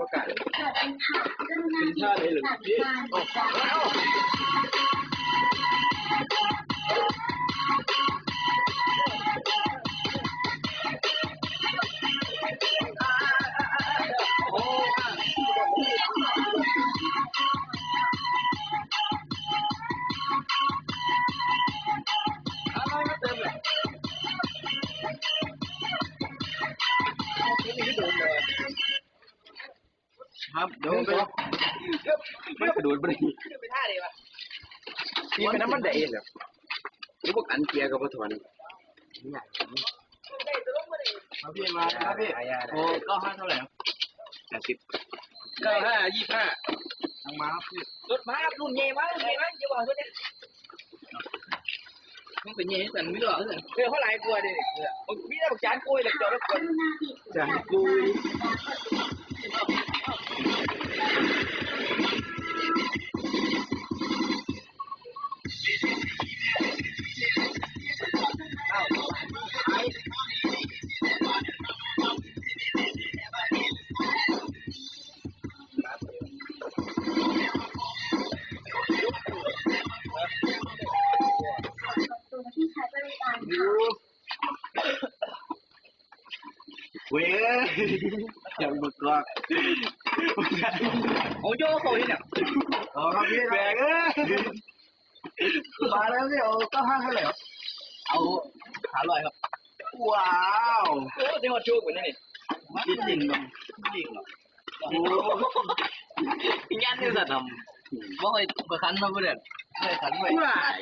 ເປັນທ່າໃດເລີຍພີ່? ຄັບ ໂດນໄປ ມັນກະໂດດບໍ່ໄດ້ ໄປທ່າເດ້ວະ ຕີໄປນຳມັນໄດ້ແລ້ວ ຫຼືພວກອັນເກຍກະບໍ່ຖອນ ມາພີ່ ມາພີ່ ໂອ້ ເກົ້າຫ້າເທົ່າໃດ? ຫ້າສິບ ເກົ້າຫ້າ ຊາວຫ້າ ເອົາມາ ລົດມາ ລຸ້ນໃຫຍ່ມາ ລຸ້ນໃຫຍ່ມາ ຢ່າວ່າໂຕນີ້ ມັນເປັນຫຍັງຈັ່ງຊັ້ນ ມີຫຼອກຈັ່ງຊັ້ນ ເອີ ເຮົາຫຼາຍກວ່າເດ້ ເອີ ມີແຕ່ບັກຈານໂກຍແຫຼະ ເຈົ້າລະຄົນ ຈານໂກຍ ເວີຍ ຍັງບໍ່ກອກ ໂອ້ໂຫ ເຂົາເຮັດຫຍັງ ເອົາຄັບພີ່ ແບກເອີຍ ມາແລ້ວນີ້ ເອົາເກົ້າຫ້າເທົ່າໃດ? ເອົາຫ້າຮ້ອຍຄັບ ວ້າວ ໂອ້ ໄດ້ຮອດໂຊກເພິ່ນນີ້ ຈິງບໍ່? ຈິງເນາະ ໂອ້ ຍັນຢູ່ຊັ້ນນຳ ບໍ່ເຄີຍ ຂ້ອຍຂັນມາບໍ່ໄດ້ ເຄີຍຂັນໄວ້ ວ້າຍ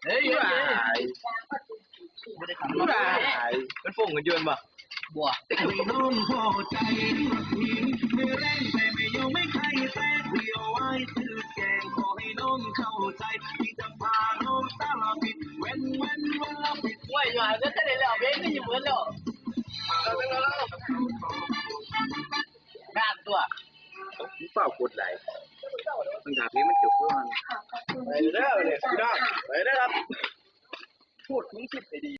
ເຮີ້ຍ ວ້າຍ ບໍ່ໄດ້ຂັນ ວ້າຍ ມັນຟົງກັນຢູ່ແມ່ນບໍ່? ບໍ່ ໂອ້ຍ ວ່າແຕ່ໄດ້ແລ້ວ ເພງນີ້ຊິເບິດແລ້ວ ງາມຕົວະ ມຶງຟ້າວກົດຫຼາຍ ມຶງຖ້າເພງມັນຈົບກ່ອນ ໄປເດີ ໄປເດີ ພີ່ນ້ອງ ໄປເດີຄັບ ໂພດ ມຶງຄິດໃຫ້ດີ.